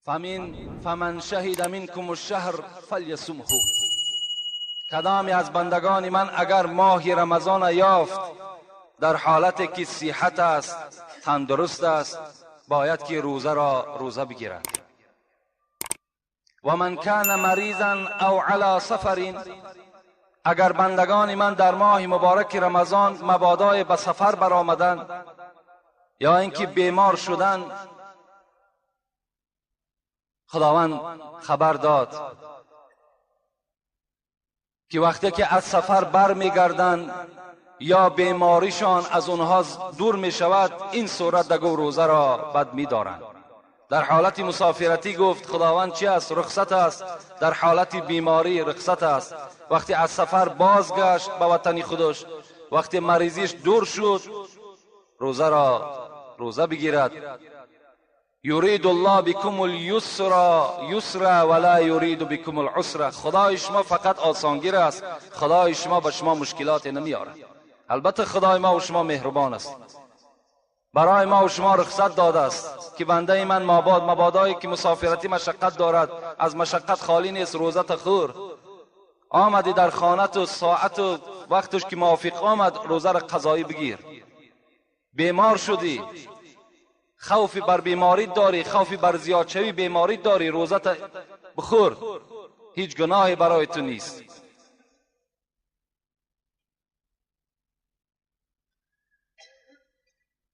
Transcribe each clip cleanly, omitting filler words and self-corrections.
فمن شهد منکم الشهر فلیصمه. کدامی از بندگان من اگر ماه رمضان یافت در حالت که صحت است، تندرست است، باید که روزه را روزه بگیرد. و من کان مریضا او علی سفر، اگر بندگان من در ماه مبارک رمضان مبادای به سفر برآمدند یا اینکه بیمار شدند، خداوند خبر داد که وقتی که از سفر بر میگردند یا بیماریشان از اونها دور می شود، این صورت دگو روزه را بد می دارند. در حالت مسافرتی گفت خداوند چی است؟ رخصت است. در حالت بیماری رخصت است. وقتی از سفر بازگشت به وطن خودش، وقتی مریضیش دور شد، روزه را روزه بگیرد. یرید الله بكم اليسر یسر ولا یرید بكم العسر. خدای شما فقط آسانگیر است، خدای شما به شما مشکلات نمیارد. البته خدای ما و شما مهربان است، برای ما و شما رخصت داده است که بنده من مبادایی که مسافرتی مشقت دارد، از مشقت خالی نیست، روزه تخور. آمدی در خانه و ساعت و وقتش که موافق آمد، روزه را قضایی بگیر. بیمار شدی، خوفی بر بیماری داری، خوفی بر زیاد شوی بیماری داری، روزه بخور، هیچ گناهی برای تو نیست.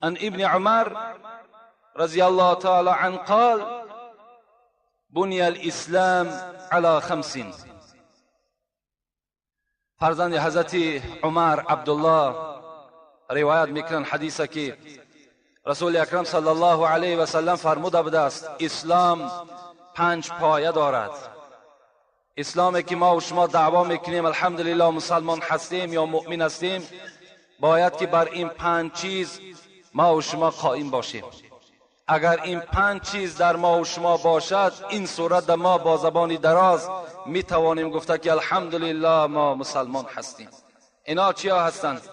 عن ابن عمر رضی الله تعالی عنه قال بنی الاسلام على خمس. فرزند حضرت عمر عبدالله روایت میکنن حدیثه که رسول اکرم صلی الله علیه و سلم فرموده بوده است اسلام 5 پایه دارد. اسلامی که ما و شما دعوا میکنیم الحمدلله مسلمان هستیم یا مؤمن هستیم، باید که بر این 5 چیز ما و شما قائم باشیم. اگر این 5 چیز در ما و شما باشد، این صورت در ما با زبان دراز می توانیم گفته که الحمدلله ما مسلمان هستیم. اینا چیا هستند؟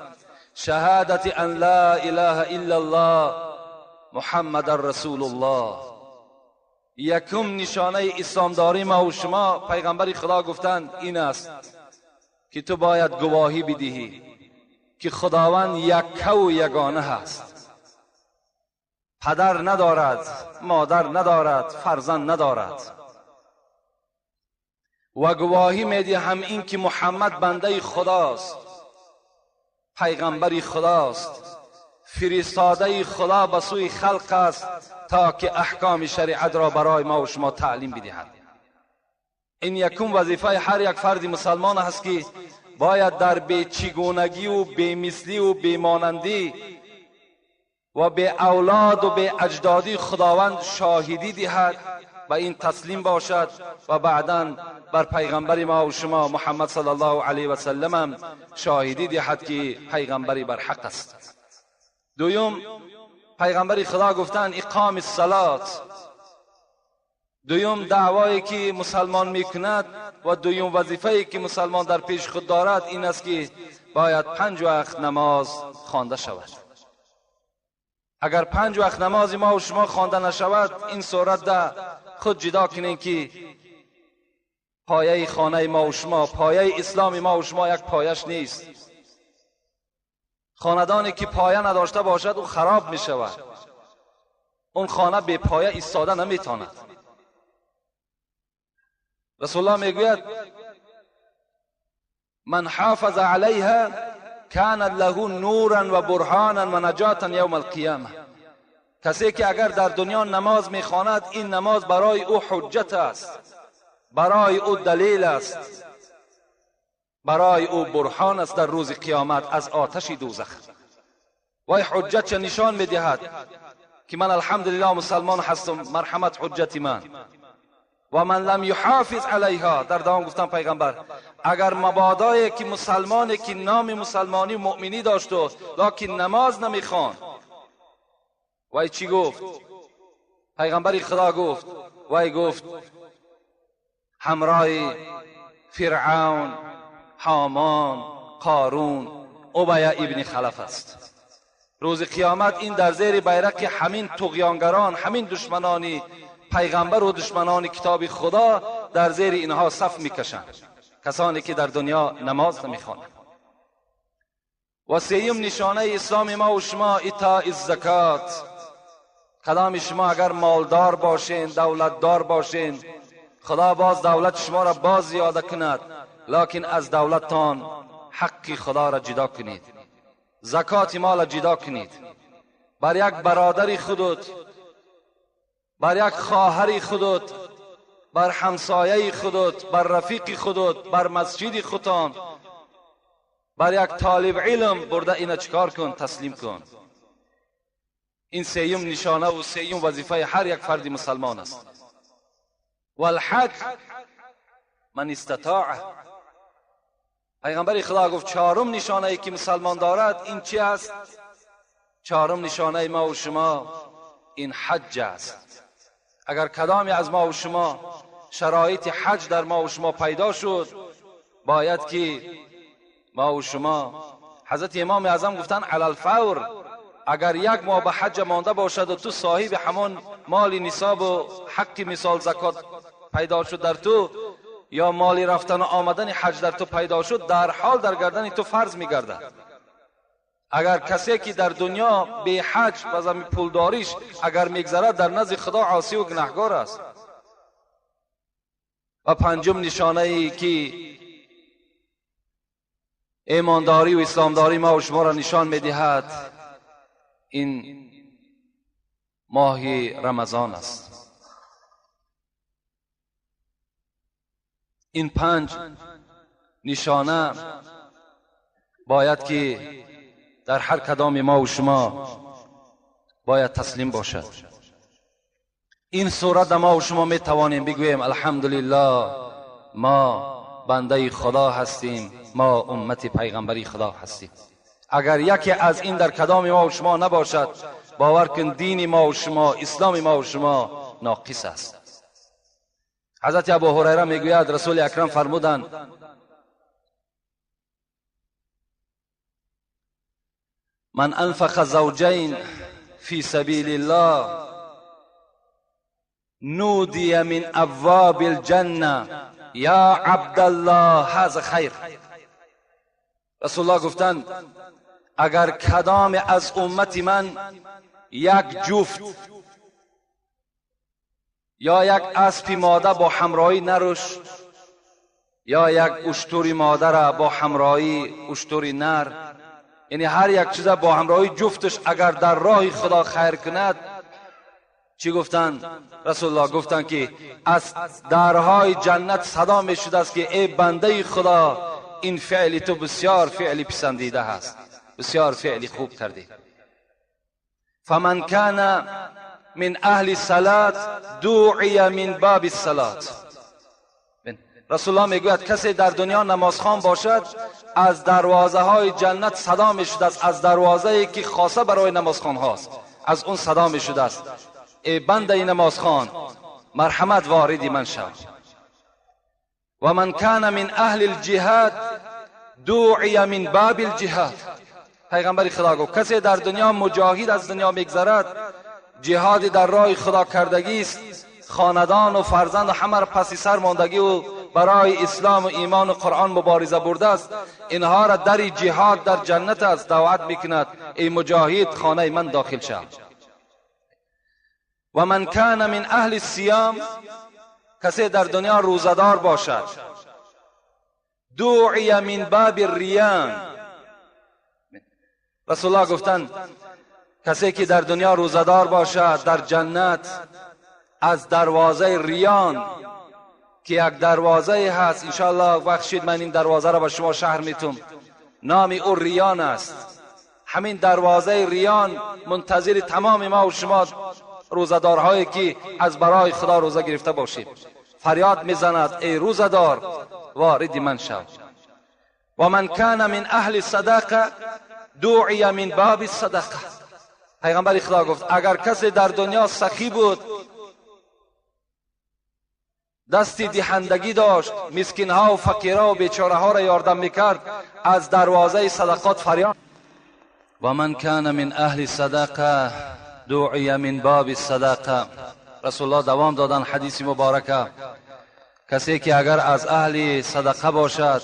شهادت ان لا اله الا الله محمد رسول الله. یکم نشانه اسلامداری ما و شما، پیغمبر خدا گفتند این است که تو باید گواهی بدهی که خداوند یک و یگانه هست، پدر ندارد، مادر ندارد، فرزند ندارد، و گواهی میدهم این که محمد بنده خداست، پیغمبر خداست، فرستاده خدا به سوی خلق است تا که احکام شریعت را برای ما و شما تعلیم بدهد. این یکم وظیفه هر یک فرد مسلمان است که باید در بیچگونگی و بیمثلی و بیمانندی و به اولاد و به اجدادی خداوند شاهدی دهد و این تسلیم باشد و بعدا بر پیغمبر ما و شما محمد صلی الله علیه و سلم شاهدی دهد که پیغمبری بر حق است. دویم، پیغمبر خدا گفتند اقام الصلات. دویم دعوایی که مسلمان میکند و دویم وظیفه‌ای که مسلمان در پیش خود دارد این است که باید 5 وقت نماز خوانده شود. اگر 5 وقت نماز ما و شما خوانده نشود، این صورت ده خود جدا کنین که پایه خانه ما و شما، پایه اسلام ما و شما یک پایش نیست. خاندانی که پایه نداشته باشد او خراب می شود، اون خانه به پایه ایستاده نمیتواند. رسول الله میگوید من حافظ علیها کان له نورا و برهانا و نجاتا یوم القیامه. کسی که اگر در دنیا نماز میخواند، این نماز برای او حجت است، برای او دلیل است، برای او برهان است در روز قیامت از آتش دوزخ. وای حجت چه نشان میدهد که من الحمدلله مسلمان هستم، مرحمت حجت من. و من لم یحافظ علیها، در دوام گفتم پیغمبر اگر مبادایی که مسلمانی که نام مسلمانی مؤمنی داشت و لکن نماز نمیخوان، وای چی گفت؟ پیغمبر خدا گفت، وای گفت همراه فرعون، هامان، قارون، ابی ابن خلف است. روز قیامت این در زیر بیرق همین طغیانگران، همین دشمنانی پیغمبر و دشمنان کتاب خدا در زیر اینها صف میکشند، کسانی که در دنیا نماز نمیخوانند. و سیوم نشانه اسلام ما و شما ایتاء الزکات. کدام شما اگر مالدار باشین، دولتدار باشین، خدا باز دولت شما را باز زیاده کند، لکن از دولتتان حق خدا را جدا کنید، زکات مال را جدا کنید. بر یک برادر خودت، بر یک خواهر خودت، بر همسایه خودت، بر رفیق خودت، بر مسجد خودتان، بر یک طالب علم برده اینا چیکار کن؟ تسلیم کن. این سیوم نشانه و سیوم وظیفه هر یک فرد مسلمان است. والحج من استطاع. پیغمبر خدا گفت چهارم نشانه ای که مسلمان دارد این چی است؟ چهارم نشانه ما و شما این حج است. اگر کدامی از ما و شما شرایط حج در ما و شما پیدا شد، باید که ما و شما، حضرت امام اعظم گفتن علی الفور، اگر یک ماه به حج مانده باشد و تو صاحب همان مال نصاب و حق مثال زکات پیدا شد در تو، یا مالی رفتن و آمدن حج در تو پیدا شد، در حال در گردن تو فرض میگردد. اگر کسی که در دنیا به حج و زمین پولداریش اگر میگذرد، در نزد خدا عاصی و گناهگار است. و پنجم نشانه ای که ایمانداری و اسلامداری ما و شما را نشان میدهد این ماه رمضان است. این پنج نشانه باید که در هر کدام ما و شما باید تسلیم باشد. این صورت ما و شما می توانیم بگوییم الحمدلله ما بنده خدا هستیم، ما امت پیغمبری خدا هستیم. اگر یکی از این در کدام ما و شما نباشد، باور کن دین ما و شما، اسلام ما و شما ناقص است. حضرت ابو هریره میگوید رسول اکرم فرمودند من انفق زوجین فی سبیل الله نودی من ابواب الجنه یا عبدالله هذا خیر. رسول الله گفتند اگر کدام از امت من یک جفت یا یک اسب ماده با همراهی نرش، یا یک اشتر ماده را با همراهی اشتر نر، یعنی هر یک چیز با همراهی جفتش اگر در راه خدا خیر کند، چی گفتند؟ رسول الله گفتند که از درهای جنت صدا می شده است که ای بنده خدا، این فعل تو بسیار فعل پسندیده است، بسیار فعل خوب کردی. فمن کان من اهل الصلاة دعی من باب الصلاة. رسول الله میگوید کسی در دنیا نمازخوان باشد از دروازه های جنت صدا می شده است، از دروازه ای که خاصه برای نمازخوان هاست از اون صدا می شده است، ای بنده نمازخوان مرحمت واردی من شو. و من کان من اهل الجهاد دعی من باب الجهاد. پیغمبر خدا گفت کسی در دنیا مجاهد از دنیا میگذرد، جهاد در راه خدا کردگی است، خاندان و فرزند و همه را پسی سر ماندگی و برای اسلام و ایمان و قرآن مبارزه برده است، اینها را در جهاد در جنت است دعوت میکند ای مجاهد خانه من داخل شو. و من کان من اهل الصیام، کسی در دنیا روزدار باشد، دعی من باب الریان. رسول الله گفتند کسی که در دنیا روزدار باشد در جنت از دروازه ریان که یک دروازه هست، انشاءالله وقت شد من این دروازه را به شما شهر میتم، نام او ریان است. همین دروازه ریان منتظر تمام ما و شما روزدارهایی که از برای خدا روزه گرفته باشیم، فریاد میزند ای روزدار وارد من شو. و من کان من اهل صدقه دعی من باب الصدقه. پیغمبر خدا گفت اگر کسی در دنیا سخی بود، دستی دهندگی داشت، مسکینها و فقیرها و بیچاره ها را یاردم میکرد، از دروازه صدقات فریاد. و من کان من اهل صدقه دعی من باب الصدقه. رسول الله دوام دادن حدیث مبارکه، کسی که اگر از اهل صدقه باشد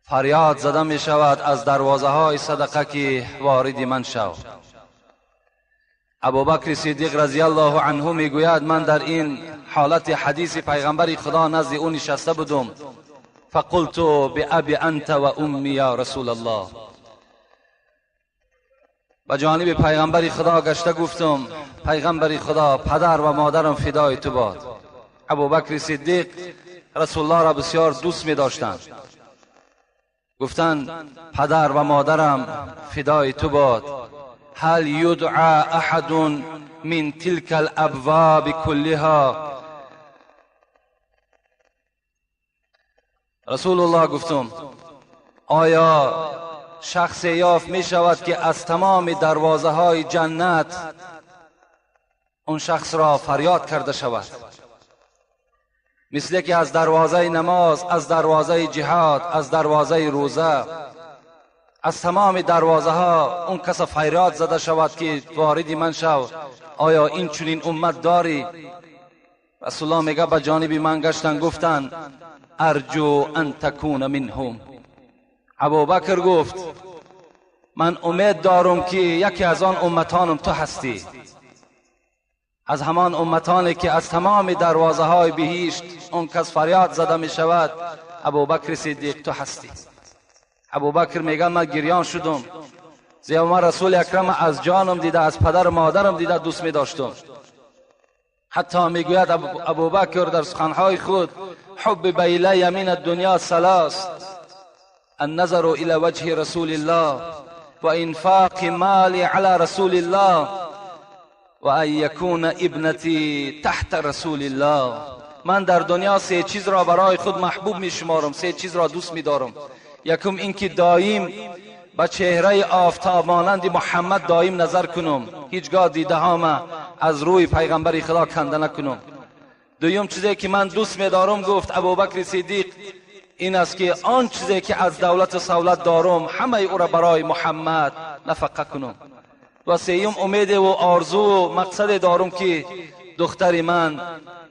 فریاد زده می شود از دروازه های صدقه که وارد من شو. ابوبکر صدیق رضی الله عنه می گوید من در این حالت حدیث پیغمبر خدا نزد او نشسته بودم. فقلت بأبی انت و امی یا رسول الله، به جانب پیغمبر خدا گشته گفتم پیغمبر خدا پدر و مادرم فدای تو باد. ابوبکر صدیق رسول الله را بسیار دوست می داشتند. گفتند پدر و مادرم فدای تو باد، هل یدعى احد من تلك الابواب كلها؟ رسول الله گفتم آیا شخص یافت می شود که از تمام دروازه های جنت اون شخص را فریاد کرده شود؟ مثل که از دروازه نماز، از دروازه جهاد، از دروازه روزه، از تمام دروازه ها اون کس فریاد زده شود که وارد من شو. آیا این چنین امت داری؟ رسول الله میگه به جانب من گشتن گفتن ارجو ان تکون منهم. ابوبکر گفت من امید دارم که یکی از آن امتانم تو هستی، از همان امتانی که از تمام دروازه های بهشت اون کس فریاد زده می شود، ابوبکر صدیق تو هستی. ابوبکر میگه من گریان شدم، زیرا من رسول اکرم از جانم دیده، از پدر و مادرم دیده دوست می داشتم. حتی میگوید ابوبکر در سخنهای خود حب الی من الدنیا ثلاث، النظر الى وجه رسول الله و انفاق مال علی رسول الله و ان یکون ابنتی تحت رسول الله. من در دنیا سه چیز را برای خود محبوب می شمارم، سه چیز را دوست می دارم. یکم اینکه دایم به چهره آفتاب مانند محمد دایم نظر کنم، هیچگاه دیده هام از روی پیغمبر خدا کنده نکنم. دویم چیزی که من دوست می دارم، گفت ابوبکر صدیق، این است که آن چیزی که از دولت و سولت دارم همه او را برای محمد نفقه کنم. و سیوم امید و آرزو و مقصد دارم که دختر من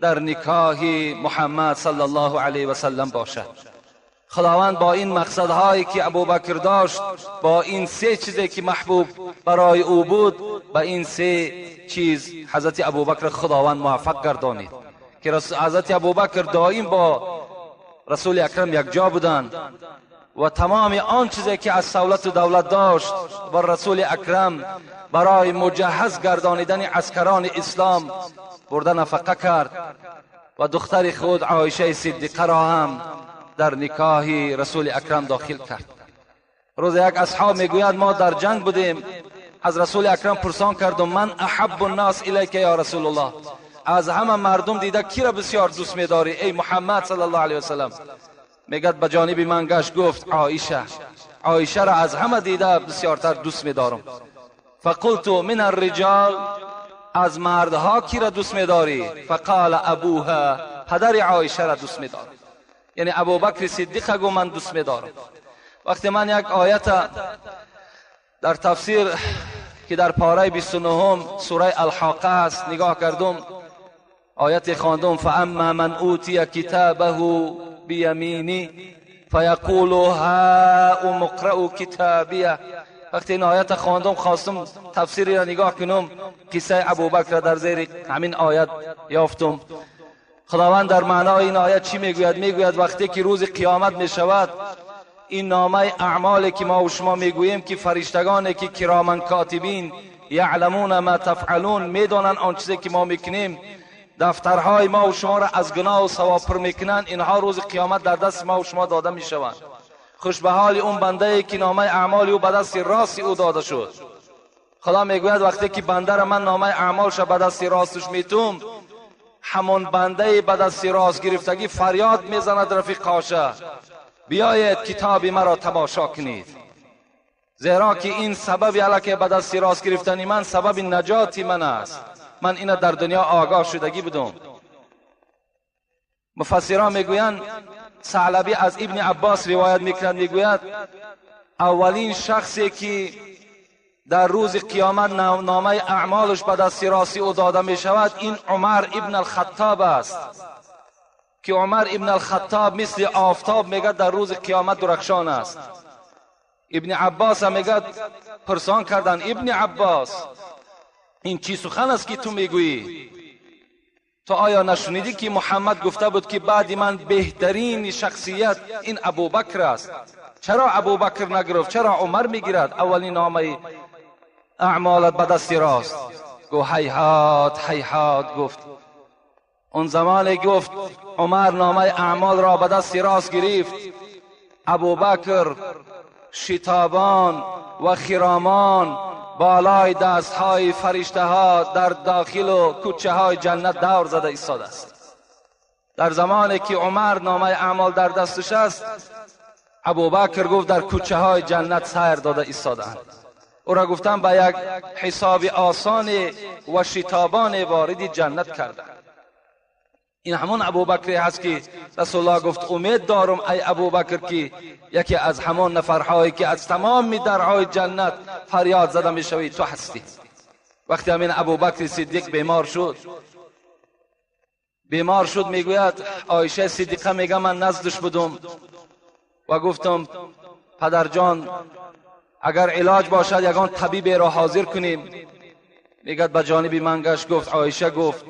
در نکاح محمد صلی الله علیه و سلم باشد. خداوند با این مقصدهایی که ابوبکر داشت، با این سه چیزی که محبوب برای او بود، با این سه چیز حضرت ابوبکر خداوند موفق گردانید که حضرت ابوبکر دائم با رسول اکرم یک جا بودند و تمام آن چیزی که از سولت و دولت داشت و رسول اکرم برای مجهز گردانیدن عسکران اسلام برده نفقه کرد و دختر خود عایشه صدیقه را هم در نکاح رسول اکرم داخل کرد. روز یک اصحاب میگوید ما در جنگ بودیم، از رسول اکرم پرسان کردم من احب الناس الیک یا رسول الله، از همه مردم دیده کی را بسیار دوست میداری ای محمد صلی الله علیه وسلم؟ میگد به جانب من گشت گفت عایشه، عایشه را از همه دیده بسیارتر دوست میدارم. فقلت من الرجال، از مردها کی را دوست میداری؟ فقال ابوها، پدر عایشه را دوست میدارم. یعنی ابوبکر صدیق گو من دوست میدارم. وقتی من یک آیت در تفسیر که در پاره 29 سوره الحاقه است نگاه کردم، آیت خواندم فاما من اوتی کتابه بیمینی فیقول هاؤم اقرءوا کتابیه. وقتی این آیت خواندم خواستم تفسیری را نگاه کنم، قصه ابوبکر را در زیر همین آیت یافتم. خداوند در معنای این آیت چی میگوید؟ میگوید وقتی که روز قیامت میشود، این نامه اعمالی که ما و شما میگوییم که فرشتگانی که کرامن کاتبین یعلمون ما تفعلون، میدانند آن چیزی که ما میکنیم، دفترهای ما و شما را از گناه و ثواب پر میکنند، اینها روز قیامت در دست ما و شما داده میشوند. خوش به حال اون بنده ای که نامه اعمال او به دست راست او داده شد. خدا میگوید وقتی که بنده را من نامه اعمالش به دست راستش میتوم، همان بنده به دست راست گرفتگی فریاد میزند رفیقاشه بیایید کتاب مرا تماشا کنید، زیرا که این سبب علاکه به دست راست گرفتن من سبب نجات من است. من اینو در دنیا آگاه شدگی بودم. مفسران میگویند ثعلبی از ابن عباس روایت میکند، میگوید اولین شخصی که در روز قیامت نامه اعمالش به دست راستی او داده می شود، این عمر ابن الخطاب است که عمر ابن الخطاب مثل آفتاب میگه در روز قیامت درخشان است. ابن عباس هم میگه پرسان کردن ابن عباس این چی سخن است که تو میگویی؟ تو آیا نشنیدی که محمد گفته بود که بعد من بهترین شخصیت این ابوبکر است؟ چرا ابوبکر نگرفت؟ چرا عمر میگیرد اولین نامه اعمالت به دست راست؟ گفت هیهات هیهات. گفت اون زمان گفت عمر نامه اعمال را به دست راست گرفت، ابوبکر شتابان و خرامان بالای دستهای فرشته ها در داخل و کوچه های جنت دور زده ایستاده است. در زمانی که عمر نامه اعمال در دستش است، ابوبکر گفت در کوچه های جنت سیر داده ایستاده‌اند. او را گفتم به یک حساب آسان و شتابان وارد جنت کردند. این همون ابوبکر هست که رسول الله گفت امید دارم ای ابوبکر که یکی از همان نفرهایی که از تمام درهای جنت فریاد زده میشوی تو هستی. وقتی همین ابوبکر صدیق بیمار شد میگوید عایشه صدیقه میگه من نزدش بودم و گفتم پدرجان اگر علاج باشد یگان طبیب را حاضر کنیم. میگد به جانب من گشت گفت عایشه گفت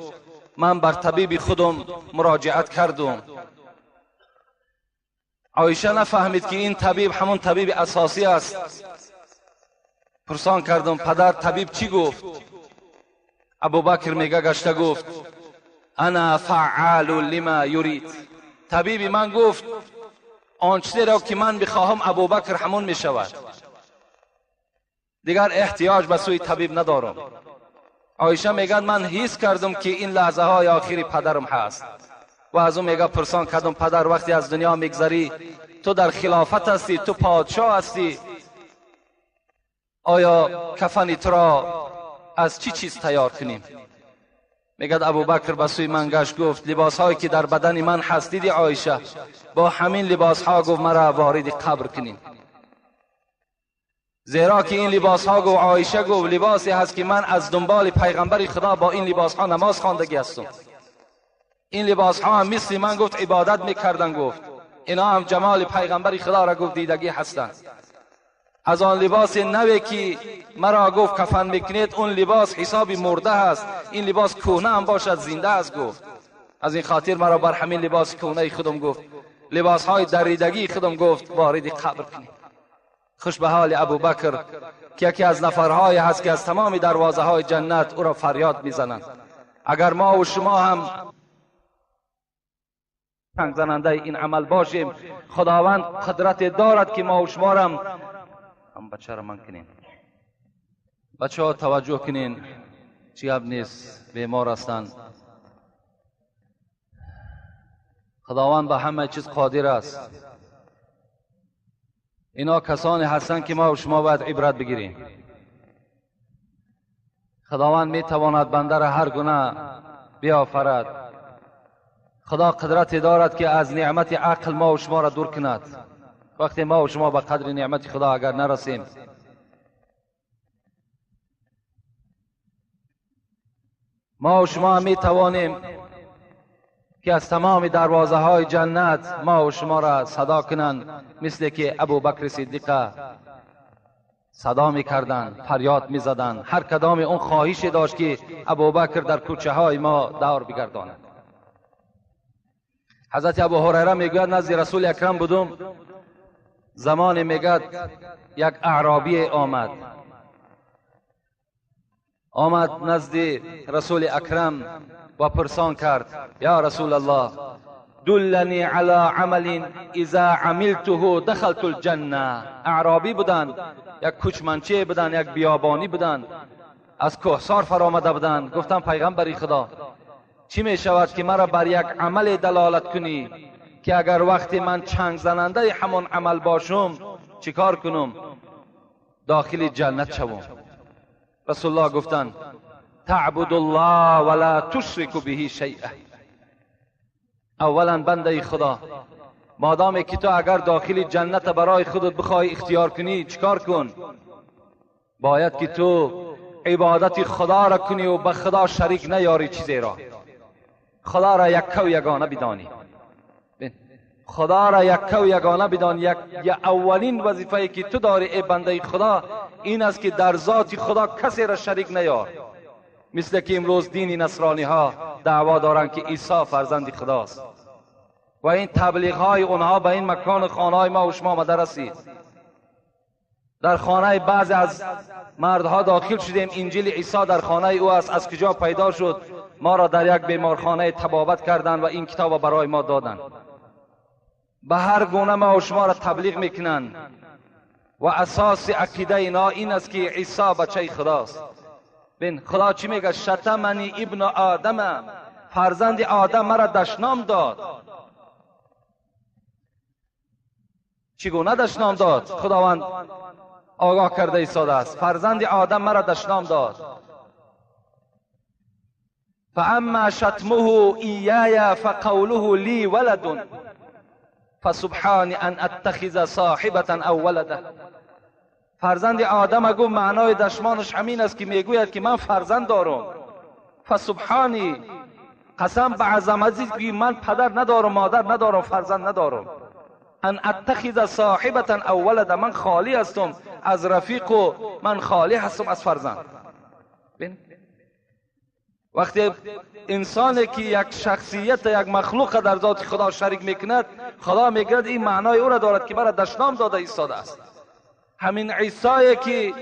من بر طبیب خودم مراجعت کردم. عایشه نفهمید که این طبیب همون طبیب اساسی است. پرسان کردم پدر طبیب چی گفت؟ ابوبکر میگه گشته گفت انا فعال لما یرید. طبیب من گفت آن چیزی را که من بخواهم ابوبکر همون میشود، دیگر احتیاج به سوی طبیب ندارم. عایشه میگه من حس کردم که این لحظه های آخری پدرم هست و از اون میگه پرسان کردم پدر وقتی از دنیا میگذری تو در خلافت هستی، تو پادشاه هستی، آیا کفن تو را از چی چیز تیار کنیم؟ میگه ابوبکر به سوی من گشت گفت لباس هایی که در بدن من هست دیدی عایشه، با همین لباس ها گفت مرا وارد قبر کنیم، زیرا که این لباس ها گفت عایشه گفت لباسی هست که من از دنبال پیغمبر خدا با این لباس ها نماز خواندگی هستم. این لباس ها هم مثل من گفت عبادت میکردن، گفت اینا هم جمال پیغمبر خدا را گفت دیدگی هستند. از آن لباس نوی که مرا گفت کفن میکنید اون لباس حسابی مرده هست، این لباس کهنه هم باشد زنده است گفت. از این خاطر مرا بر همین لباس کهنه خودم گفت، لباس های دریدگی خودم گفت وارد قبر کنید. خوش به حال ابوبکر که یکی از نفرهای هست که از تمام دروازه های جنت او را فریاد میزنند. اگر ما و شما هم تنگ زننده این عمل باشیم، خداوند قدرت دارد که ما و شما را هم بچه را من کنیم. بچه ها توجه کنین، چی هم نیست، بیمار هستند. خداوند به همه چیز قادر است. اینا کسانی هستند که ما و شما باید عبرت بگیریم. خداوند می تواند بنده را هر گونه بیافرد. خدا قدرت دارد که از نعمت عقل ما و شما را دور کند. وقتی ما و شما به قدر نعمت خدا اگر نرسیم، ما و شما می توانیم که از تمام دروازه های جنت ما و شما را صدا کنند، مثل که ابوبکر صدیق صدا می کردند، فریاد می زدند. هر کدام اون خواهش داشت که ابوبکر در کوچه های ما دور بگرداند. حضرت ابو هریره میگوید نزد رسول اکرم بودم، زمان میگد یک اعرابی آمد نزد رسول اکرم و پرسان کرد یا رسول الله دلنی علی عمل اذا عملته دخلت الجنه. اعرابی بودند، یک کوچمنچه بودند، یک بیابانی بودند، از کوهسار فرامده بودند. گفتم پیغمبر خدا چی می شود که مرا بر یک عمل دلالت کنی که اگر وقتی من چنگ زننده همان عمل باشم چیکار کنم؟ داخل جنت شوم. رسول الله گفتند تعبد الله ولا تشرک به شیئا. اولا بنده خدا، مادامی که تو اگر داخل جنت برای خودت بخوای اختیار کنی چیکار کن؟ باید که تو عبادت خدا را کنی و به خدا شریک نیاری چیزی را. خدا را یکه و یگانه بدانی. خدا را یکه و یگانه بدان. یک اولین وظیفه که تو داری ای بنده خدا این است که در ذات خدا کسی را شریک نیار. مثل که امروز دین نصرانی ها دعوا دارند که عیسی فرزند خداست و این تبلیغ های اونها به این مکان خانه های ما و شما آمده رسید. در خانه بعضی از مردها داخل شدیم، انجیل عیسی در خانه او است، از کجا پیدا شد؟ ما را در یک بیمارخانه طبابت کردند و این کتاب برای ما دادند. به هر گونه ما و شما را تبلیغ میکنند و اساس عقیده اینا این است که عیسی بچه خداست. بین خدا چی میگه؟ شتمنی ابن آدم، فرزند آدم مرا دشنام داد. چگونه دشنام داد؟ خداوند آگاه کرده ایستاده است. فرزند آدم مرا دشنام داد. فاما شتمه ایای فقوله لی ولد فسبحان ان اتخذ صاحبة او ولدا. فرزند آدم گفت معنای دشمانش همین است که میگوید که من فرزند دارم. فسبحانی، قسم به عظمتی که من پدر ندارم، مادر ندارم، فرزند ندارم. ان اتخذ صاحبة او ولدا، من خالی هستم از رفیق و من خالی هستم از فرزند. بین وقتی انسانی که یک شخصیت، یک مخلوق در ذات خدا شریک میکند، خدا میگوید این معنای او را دارد که برای دشنام داده ایستاده است. همین عیسی که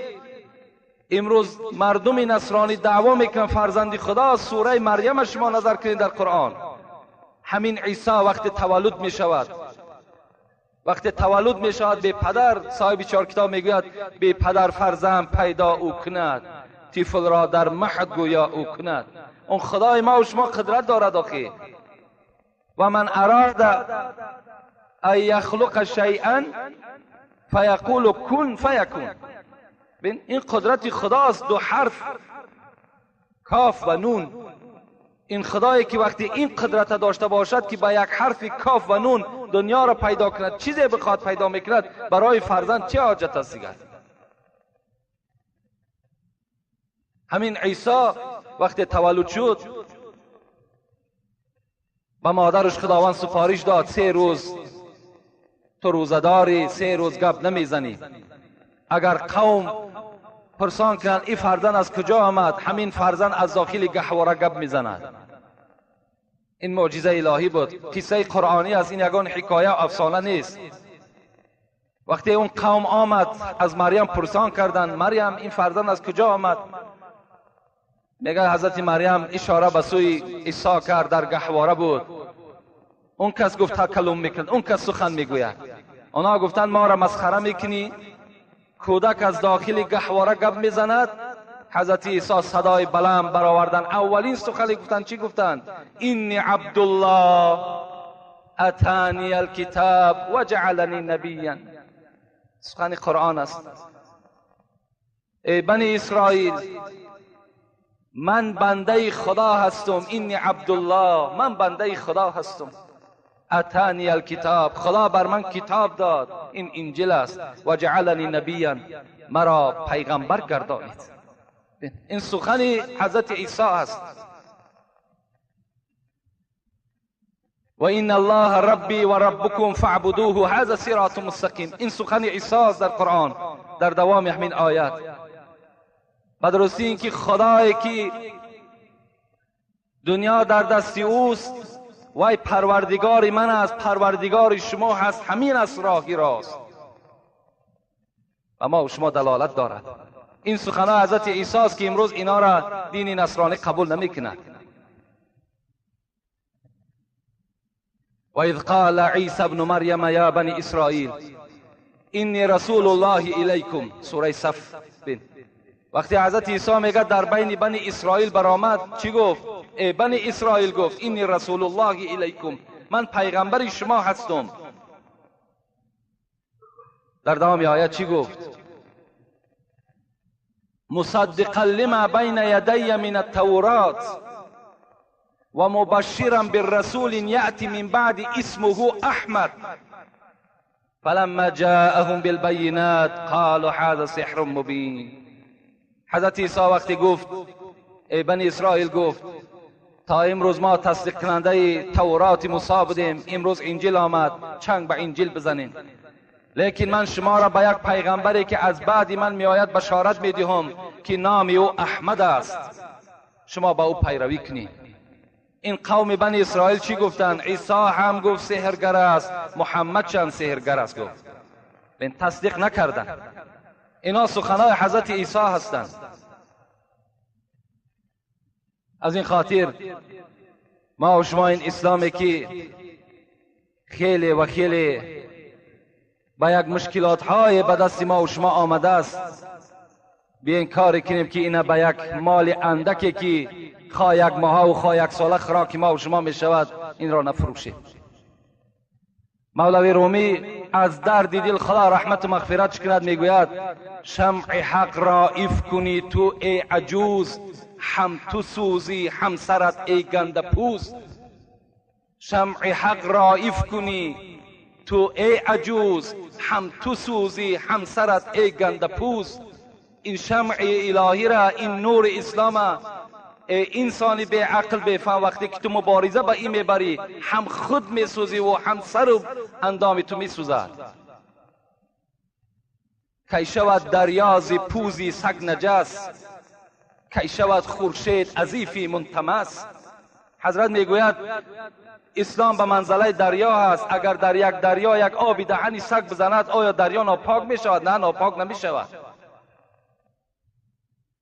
امروز مردم نصرانی دعوا میکنن فرزند خدا، سوره مریم شما نظر کنید در قرآن، همین عیسی وقتی تولد میشود، وقتی تولد میشود به پدر، صاحب چهار کتاب میگوید به پدر فرزند پیدا او کند، طفل را در مهد گویا او کند. اون خدای ما و شما قدرت دارد آخی. و من اراد ان یخلق شیئا فیقول کن فیکون. این قدرت خداست، دو حرف کاف و نون. این خدایی که وقتی این قدرت داشته باشد که با یک حرف کاف و نون دنیا را پیدا کند، چیزی بخواد پیدا میکند، برای فرزند چه حاجت است دیگر؟ همین عیسی وقتی تولد شد به مادرش خداوند سفارش داد 3 روز تو روزه داری، 3 روز گپ نمیزنی. اگر قوم پرسان کنند این فرزند از کجا آمد، همین فرزند از داخل گهواره گپ میزند. این معجزه الهی بود، قصه قرآنی است، این یگان حکایه و افسانه نیست. وقتی اون قوم آمد از مریم پرسان کردند، مریم این فرزند از کجا آمد؟ میگه حضرت مریم اشاره به سوی عیسی کرد، در گهواره بود. اون کس گفت تکلم میکند، اون کس سخن میگوید. آنها گفتند ما را مسخره میکنی، کودک از داخل گهواره گپ میزند. حضرت عیسی صدای بلند برآوردن، اولین سخنی گفتند چی گفتند؟ اینی عبدالله اتانی الکتاب و جعلنی نبیا. سخن قرآن است. ای بنی اسرائیل، من بنده خدا هستم، اینی عبدالله، من بنده خدا هستم. اتانی الکتاب، خدا بر من کتاب داد، این انجیل است. و جعلنی نبیا، مرا پیغمبر گردانید. این سخن حضرت عیسی است. و این الله ربی و ربکم فاعبدوه هذا صراط مستقیم. این سخن عیسی است در قرآن، در دوام همین آیات. بدرستی اینکه خدایی که دنیا در دست اوست، وای پروردگار من است، پروردگار شما هست، همین است راهی راست و ما و شما دلالت دارد. این سخنها حضرت عیسی است که امروز اینا را دین نصرانی قبول نمیکند. و اذ قال عیسی ابن مریم یا بنی اسرائیل انی رسول الله الیکم، سوره صف. بین وقتی حضرت عیسی میگه در بین بنی اسرائیل برآمد، چی گفت؟ ای بنی اسرائیل، گفت انی رسول الله الیکم، من پیغمبر شما هستم. در دوام آیت چی گفت؟ مصدقا لما بین یدی من التورات و مبشرا بالرسول یأتی من بعد اسمه احمد فلما جاءهم بالبینات قالوا هذا سحر مبین. حضرت عیسی وقتی گفت ای بنی اسرائیل، گفت تا امروز ما تصدیق کننده تورات موسی بودیم، امروز انجیل آمد، چنگ به انجیل بزنیم، لیکن من شما را به یک پیغمبری که از بعد من میآید بشارت میدهم که نام او احمد است، شما با او پیروی کنید. این قوم بنی اسرائیل چی گفتند؟ عیسی هم گفت سحرگر است، محمد چند سحرگر است گفت. این تصدیق نکردند. اینا سخنای حضرت عیسی هستند. از این خاطر ما و شما این اسلامی که خیلی و خیلی با یک مشکلات های به دست ما و شما آمده است، بیاین کاری کنیم که اینا به یک مال اندکی که خواه یک ماه و خواه یک ساله خوراک ما و شما می شود این را نفروشیم. مولوی رومی از درد دل خدا رحمت و مغفرت کند میگوید شمع حق را ایف کنی تو ای عجوز، هم تو سوزی هم سرت ای گنده پوز. شمع حق را ایف کنی تو ای عجوز، هم تو سوزی هم سرت ای گنده پوز. این شمع الهی را، این نور اسلام، ای انسانی بی عقل بی فهم، وقتی که تو مبارزه با این میبری هم خود میسوزی و هم سر و اندام تو میسوزد. کی شود دریا ز پوزی سگ نجس، کی شود خورشید عزیفی منتمس. حضرت میگوید اسلام به منزله دریا هست، اگر در یک دریا یک آبی دهنی سگ بزند آیا دریا ناپاک میشود؟ نه، ناپاک نمیشود.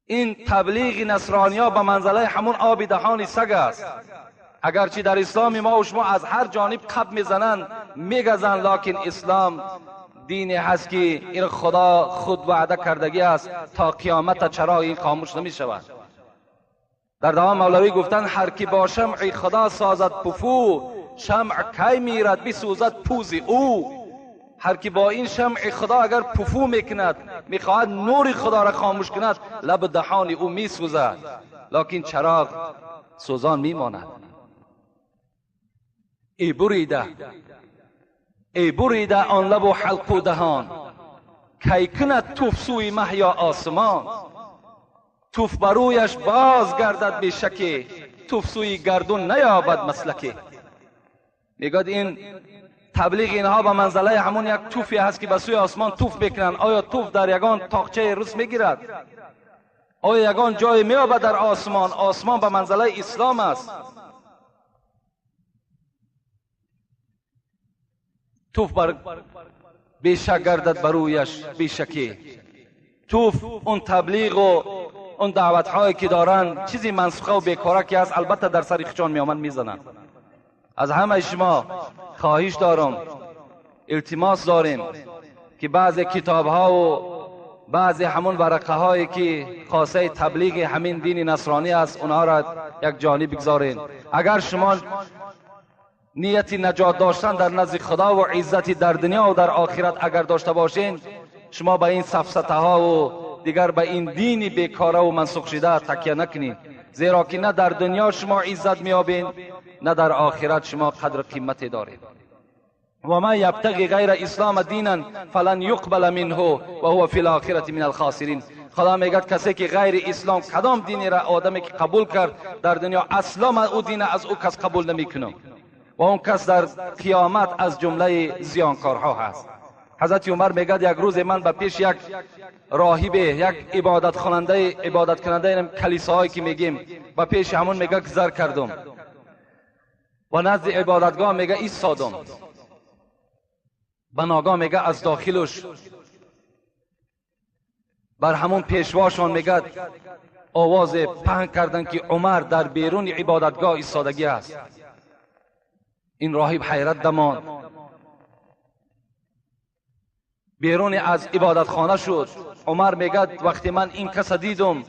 این تبلیغ نصرانیا به منزله همون آب دهان سگ است. اگرچه در اسلام ما و شما از هر جانب قب میزنند میگزند، لکن اسلام دینی هست که این خدا خود وعده کردگی است تا قیامت چراغ این خاموش نمیشود. در دوام مولوی گفتند هر کی با شمع خدا سازد پفو، شمع کی میرد بسوزد پوز او. هر کی با این شمع خدا اگر پفو میکند، میخواهد نور خدا را خاموش کند، لب دهان او میسوزد، لکن چراغ سوزان میماند. ای بریده، ای بریده آن لب و حلق و دهان، کی کند توف سوی مه یا آسمان. توف برویش باز گردد بی شکی، توف سوی گردون نیابد مسلکی. میگوید این تبلیغ اینها به منزله همون یک توفی هست که به سوی آسمان توف میکنند. آیا توف در یگان تاقچه روس میگیرد؟ آیا یگان جای میابد در آسمان؟ آسمان به منزله اسلام است. توف بر بیشک گردد برویش بیشکی. توف اون تبلیغ و اون دعوت هایی که دارند چیزی منسوخه و بیکاره که است، البته در سر خودشان میامن میزنند. از همه شما خواهش دارم، التماس داریم که بعضی کتاب ها و بعضی همون ورقه هایی که خاصه تبلیغ همین دین نصرانی است اونها را یک جانب بگذارین. اگر شما نیت نجات داشتن در نزد خدا و عزتی در دنیا و در آخرت اگر داشته باشین، شما به این سفسطه ها و دیگر به این دین بیکاره و منسوخ شده تکیه نکنید، زیرا که نه در دنیا شما عزت میابین نه در آخرت شما قدر قیمت دارید. و من یبتغی غیر اسلام دینا فلن یقبل منه و هو فی الاخرة من الخاسرین. خدا میگه کسی که غیر اسلام کدام دینی را آدمی که قبول کرد در دنیا، اصلا من او دین از او کس قبول نمیکنم و اون کس در قیامت از جمله زیانکارها هست. حضرت عمر میگه یک روز من به پیش یک راهب، یک عبادت کننده کلیساهایی که میگیم، به پیش همون میگه گذر کردم و نزد عبادتگاه میگه ایستادم. به ناگاه میگه از داخلش بر همون پیشواشان میگه آواز پهن کردن که عمر در بیرون عبادتگاه ایستادگی است. این راهب حیرت دمان، بیرون از عبادتخانه شد. عمر میگه وقتی من این کس دیدم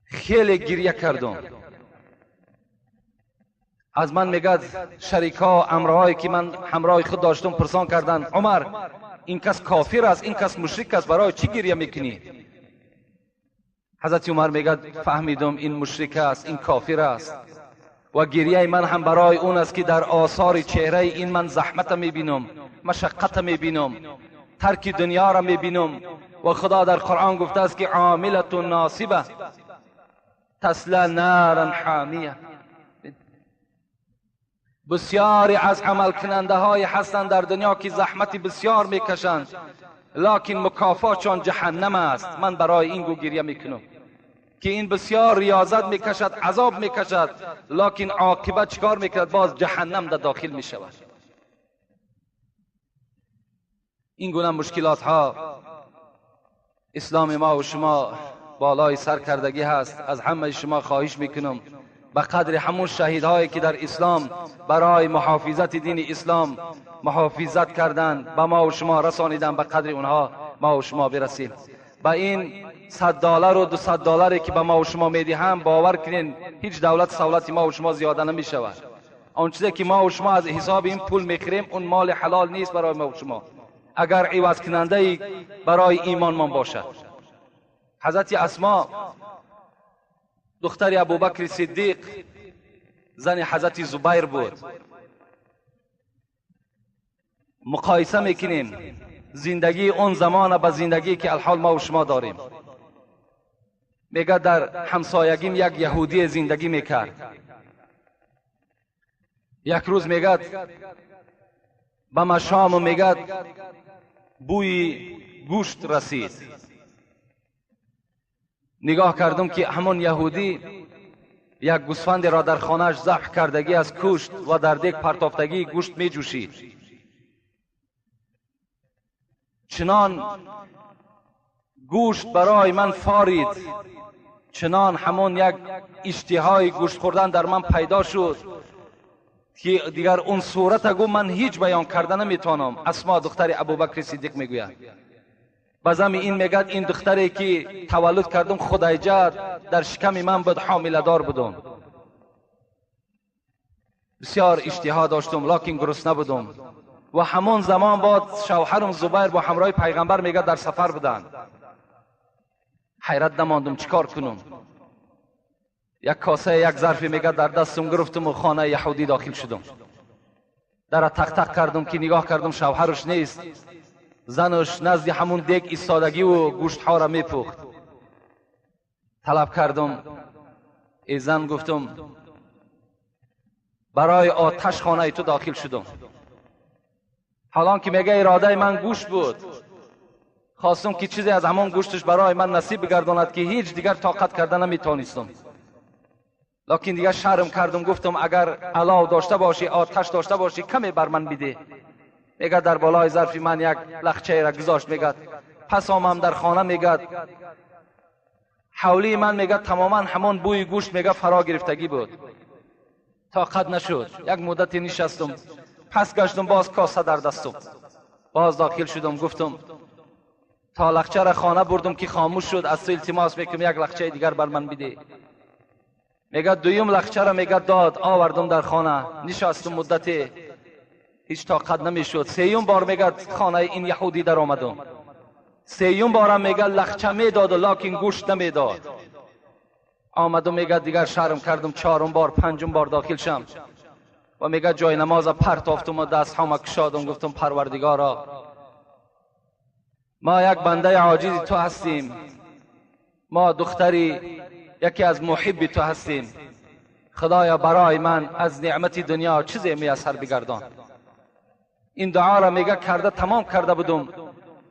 خیلی گریه کردم. از من میگه شریکا امرهایی که من همراه خود داشتم پرسان کردن، عمر این کس کافر است، این کس مشرک است، برای چی گریه میکنی؟ حضرت عمر میگه فهمیدم این مشرک است، این کافر است و گریه من هم برای اون است که در آثار چهره این من زحمت میبینم، مشقت میبینم، ترک دنیا را میبینم، و خدا در قرآن گفته است که عاملة ناصبه تصلی نارا حامیه. بسیاری از عمل کننده های هستند در دنیا که زحمت بسیار میکشند، لکن مکافاتشان جهنم است. من برای این گو گریه میکنم که این بسیار ریاضت میکشد، عذاب میکشد، لکن عاقبت چکار میکند؟ باز جهنم در داخل میشود. این گونه مشکلات ها اسلام ما و شما بالای سر کردگی هست. از همه شما خواهش میکنم به قدر همون شهیدهایی که در اسلام برای محافظت دین اسلام محافظت کردند، به ما و شما رسانیدن، به قدر اونها ما و شما برسیم. به این $100 و $200 که به ما و شما میدهم، باور کنین هیچ دولت سولت ما و شما زیاده نمیشود. آن چیزی که ما و شما از حساب این پول میخریم اون مال حلال نیست برای ما و شما، اگر عوض کننده برای ایمان من باشد. حضرت اسما دختر ابوبکر صدیق، زن حضرت زبیر بود. مقایسه میکنیم زندگی اون زمان با زندگی که الحال ما و شما داریم. میگه در همسایگیم یک یهودی زندگی میکرد. یک روز میگه به مشام میگه بوی گوشت رسید. نگاه کردم که همون یهودی یک گوسفند را در خانهش ذبح کردگی از کشت و در دیگ پرتافتگی گوشت می جوشید. چنان گوشت برای من فارید، چنان همون یک اشتهای گوشت خوردن در من پیدا شد که دیگر اون صورت گو من هیچ بیان کرده نمیتونم. اسما دختر ابوبکر صدیق میگوید بازم این میگد این دختری که تولد کردم خدیجه در شکم من بود، حامله دار بودم، بسیار اشتها داشتم لکن گرسنه بودم. و همون زمان بعد شوهرم زبیر با همراه پیغمبر میگه در سفر بودن. حیرت نماندم چیکار کنم. یک کاسه یک ظرفی میگه در دستم گرفتم و خانه یهودی داخل شدم. در تق تق کردم که نگاه کردم شوهرش نیست، زنش نزد همون دیگ ایستادگی و گوشت ها را میپخت. طلب کردم ای زن، گفتم برای آتش خانه تو داخل شدم، حالان که میگه اراده من گوشت بود، خواستم که چیزی از همون گوشتش برای من نصیب بگرداند که هیچ دیگر طاقت کرده نمیتونستم. لکن دیگر شرم کردم، گفتم اگر علاو داشته باشی، آتش داشته باشی، کمی بر من بده. میگه در بالای ظرفی من یک لخچه را گذاشت. میگه پس آمم در خانه، میگه حولی من میگه تماما همون بوی گوشت میگه فرا گرفتگی بود. طاقت نشد، یک مدتی نشستم، پس گشتم باز کاسه در دستم، باز داخل شدم، گفتم تا لخچه را خانه بردم که خاموش شد، از تو التماس میکنم یک لخچه دیگر بر من بده. میگه دویم لخچه را میگه داد، آوردم در خانه، نشستم مدتی، هیچ طاقت نمیشد. سیوم بار میگه خانه این یهودی در آمدم، سیوم بارم میگه لخچه میداد و لکن گوشت نمیداد. آمدم میگه دیگر شرم کردم، چهارم بار پنجم بار داخل شم و میگه جای نماز پرتافتم و دست هام کشادم، گفتم پروردگارا ما یک بنده عاجز تو هستیم، ما دختری یکی از محب تو هستیم، خدایا برای من از نعمت دنیا چیزی میسر بگردان. این دعا را میگه کرده تمام کرده بودم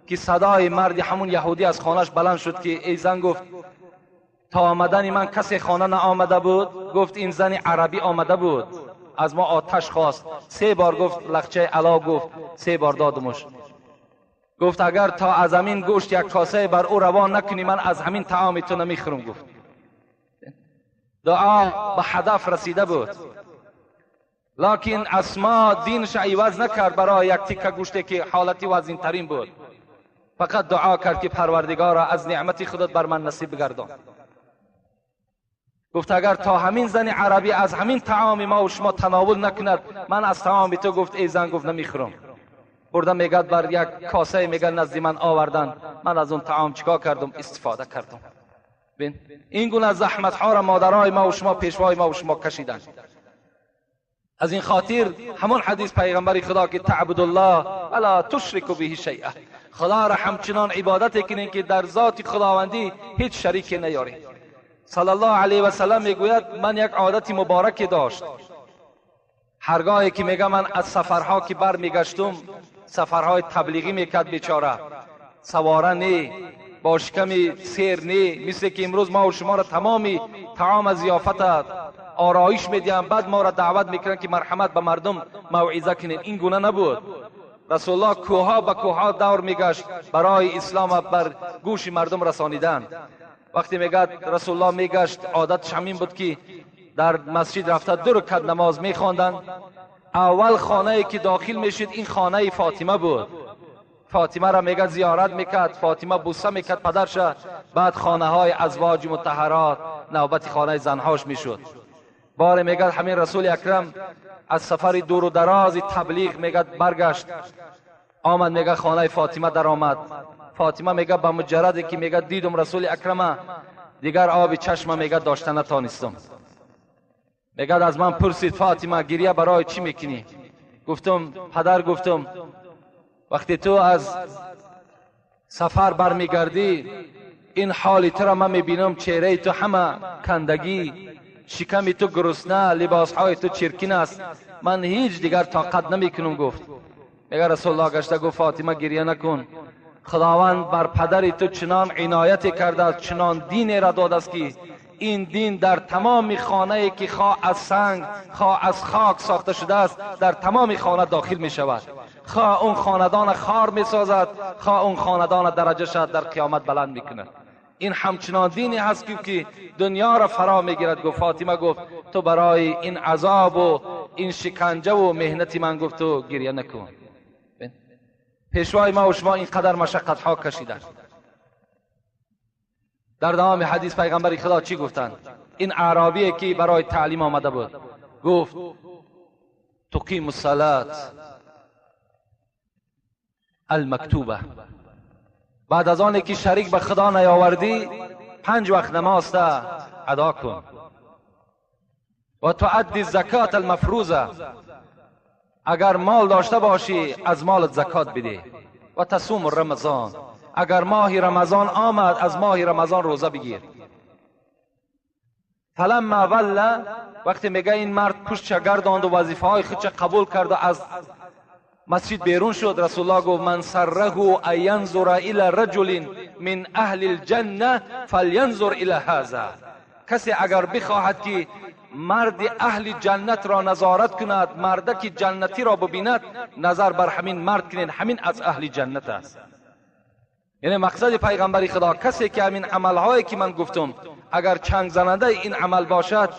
که صدای مرد همون یهودی از خانهش بلند شد که ای زن، گفت تا آمدن من کسی خانه نه آمده بود؟ گفت این زن عربی آمده بود، از ما آتش خواست، 3 بار گفت لخچه علا، گفت 3 بار دادمش. گفت اگر تا از همین گوشت یک کاسه بر او روان نکنی من از همین طعام تو نمیخورم. گفت دعا به هدف رسیده بود، لکن اسما دینش عوض نکرد برای یک تیکه گوشتی که حالتی وزین ترین بود. فقط دعا کرد که پروردگارا از نعمت خودت بر من نصیب بگردان. گفت اگر تا همین زن عربی از همین طعام ما و شما تناول نکند من از طعام تو، گفت ای زن، گفت نمیخورم. بردم میگه بر یک کاسه میگه نزد من آوردن، من از اون طعام چیکار کردم؟ استفاده کردم. ببین این گونه زحمت ها را مادرای ما و شما، پیشوای ما و شما کشیدن. از این خاطر همون حدیث پیغمبر خدا که تعبد الله ولا تشرک به شیئا، خدا را همچنان عبادت کنین که در ذات خداوندی هیچ شریک نیاری. صلی الله علیه و سلم میگوید من یک عادت مبارک داشت، هرگاهی که میگه من از سفرها که بر میگشتم، سفرهای تبلیغی میکرد بیچاره، سواره نی، با شکم سیر نی، مثل که امروز ما و شما را تمامی طعام ضیافت آرایش میدیم، بعد ما را دعوت میکنن که مرحمت به مردم موعظه کنین. این گونه نبود. رسول الله کوها به کوها دور میگشت برای اسلام بر گوش مردم رسانیدن. وقتی میگه رسول الله میگشت، عادتش همین بود که در مسجد رفته 2 رکعت نماز میخواندند. اول خانه که داخل میشید این خانه فاطمه بود. فاطمه را میگه زیارت میکرد، فاطمه بوسه میکرد پدرش، بعد خانه های ازواج مطهرات نوبت خانه زنهاش میشد. بار میگه همین رسول اکرم از سفر دور و دراز تبلیغ میگه برگشت، آمد میگه خانه فاطمه در آمد. فاطمه میگه به مجردی که میگه دیدم رسول اکرم، دیگر آب چشم میگه داشته نتانستم. میگه از من پرسید فاطمه گریه برای چی میکنی؟ گفتم پدر، گفتم وقتی تو از سفر برمیگردی این حالی تو را من میبینم، چهره تو همه کندگی، شکم تو گرسنه، لباسهای تو چرکین است، من هیچ دیگر طاقت نمیکنم. گفت میگه رسول الله گشته گفت فاطمه گریه نکن، خداوند بر پدر تو چنان عنایت کرده است، چنان دینی را داده است که این دین در تمام خانه که خواه از سنگ خواه از خاک ساخته شده است در تمام خانه داخل می شود، خواه اون خاندان خار می سازد، خواه اون خاندان درجه شد در قیامت بلند می کند. این همچنان دینی هست که دنیا را فرا می گیرد. گفت فاطمه گفت تو برای این عذاب و این شکنجه و مهنت من گفت تو گریه نکن. پیشوای ما و شما اینقدر مشقت ها کشیدن. در دوام حدیث پیغمبر خدا چی گفتند؟ این اعرابی که برای تعلیم آمده بود گفت تقیم الصلاة المکتوبه، بعد از آن که شریک به خدا نیاوردی 5 وقت نماز ادا کن، و تؤدی الزکات المفروضه، اگر مال داشته باشی از مالت زکات بده، و تصوم رمضان، اگر ماه رمضان آمد از ماه رمضان روزه بگیر. فلما ولى، وقتی میگه این مرد پشت گرداند و وظیفه های خودش قبول کرد و از مسجد بیرون شد، رسول الله گفت من سره ان ینظر الی رجل من اهل الجنه فلینظر الی هذا، کسی اگر بخواهد که مرد اهل جنت را نظارت کند، مردک جنتی را ببیند، نظر بر همین مرد کنید، همین از اهل جنت است. یعنی مقصد پیغمبر خدا کسی که همین عملهایی که من گفتم اگر چنگ زننده این عمل باشد،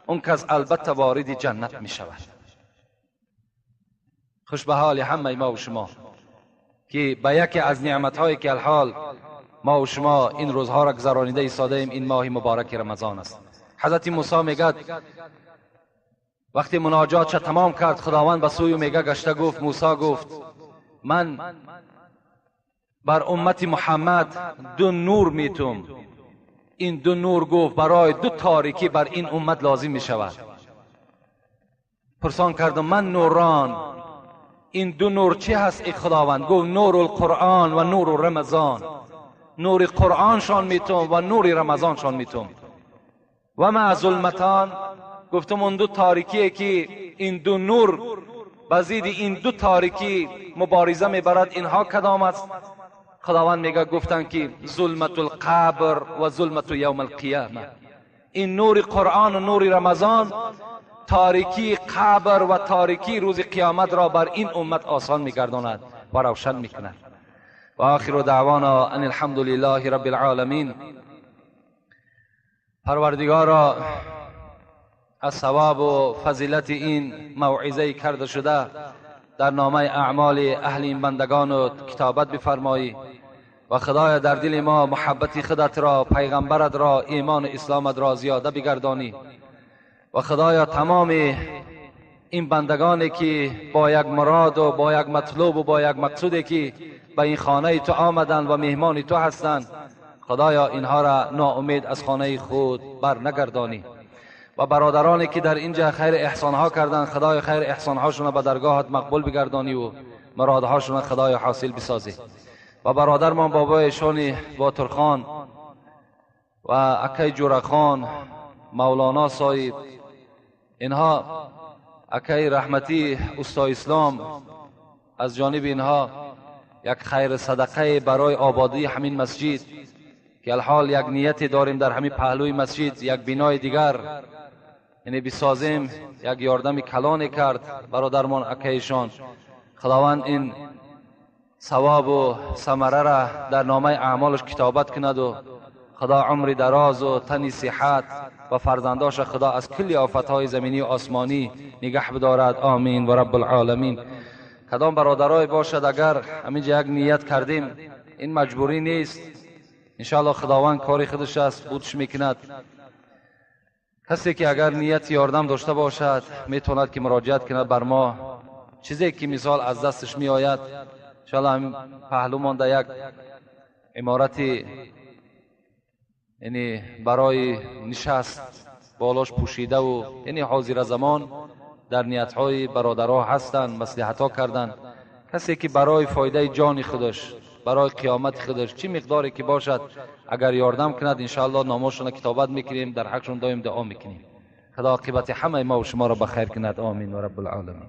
اون کس البته وارد جنت می شود. خوش به حال همه ما و شما که به یکی از نعمتهایی که الحال ما و شما این روزها را گذرانیده ایستاده ایم، این ماه مبارک رمضان است. حضرت موسی میگد وقتی مناجات چه تمام کرد، خداوند به سوی میگه گشته گفت موسی گفت من بر امت محمد 2 نور میتم، این 2 نور گفت برای 2 تاریکی بر این امت لازم میشود. پرسان کردم من نوران، این 2 نور چی هست ای خداوند؟ گفت نور القرآن و نور رمضان، نور قرآن شان میتم و نور رمضان شان میتم. و ما ظلمتان، گفتم اون 2 تاریکیه که این 2 نور بزید این 2 تاریکی مبارزه میبرد، اینها کدام است؟ خداوند میگه گفتن که ظلمت القبر و ظلمت یوم القیامه، این نور قرآن و نور رمضان تاریکی قبر و تاریکی روز قیامت را بر این امت آسان میگرداند و روشن میکند. و آخر دعوانا ان الحمد لله رب العالمین. پروردگارا از ثواب و فضیلت این موعظه کرده شده در نامه اعمال اهل این بندگان و کتابت بفرمایی و خدایا در دل ما محبت خودت را، پیغمبرت را، ایمان اسلامت را زیاده بگردانی و خدایا تمام این بندگانی که با یک مراد و با یک مطلوب و با یک مقصودی که به این خانه تو آمدند و مهمان تو هستند، خدایا اینها را ناامید از خانه خود بر نگردانی و برادرانی که در اینجا خیر احسانها کردند، خدای خیر احسانهاشون به درگاهت مقبول بگردانی و مرادهاشون خدای حاصل بسازی. و برادرمان بابایشان باترخان و اکی جورخان، مولانا صاحب، اینها اکی رحمتی استا اسلام، از جانب اینها یک خیر صدقه برای آبادی همین مسجد که الحال یک نیت داریم در همین پهلوی مسجد یک بینای دیگر یعنی بسازیم، یک یاردم کلانی کرد برادرمان اکیشان. خداوند این ثواب و ثمره را در نامه اعمالش کتابت کند و خدا عمر دراز و تنی صحت و فرزنداش خدا از کل آفتهای زمینی و آسمانی نگه بدارد. آمین و رب العالمین. کدام برادرای باشد اگر همینجا یک نیت کردیم، این مجبوری نیست، انشاءالله خداوند کاری خودش است بودش میکند. کسی که اگر نیت یاردم داشته باشد میتواند که مراجعت کند بر ما، چیزی که مثال از دستش میآید. انشاءالله هم پهلو مانده یک عمارت یعنی برای نشست بالاش پوشیده و یعنی حاضر زمان در نیت‌های برادرها هستند، مصلحت‌ها کردند. کسی که برای فایده جان خودش، برای قیامت خودش چی مقداری که باشد اگر یاردم کند، انشاءالله ناماشون کتابت میکنیم، در حقشون دائم دعا میکنیم. خدا عاقبت همه ما و شما را بخیر کند. آمین و رب العالمین.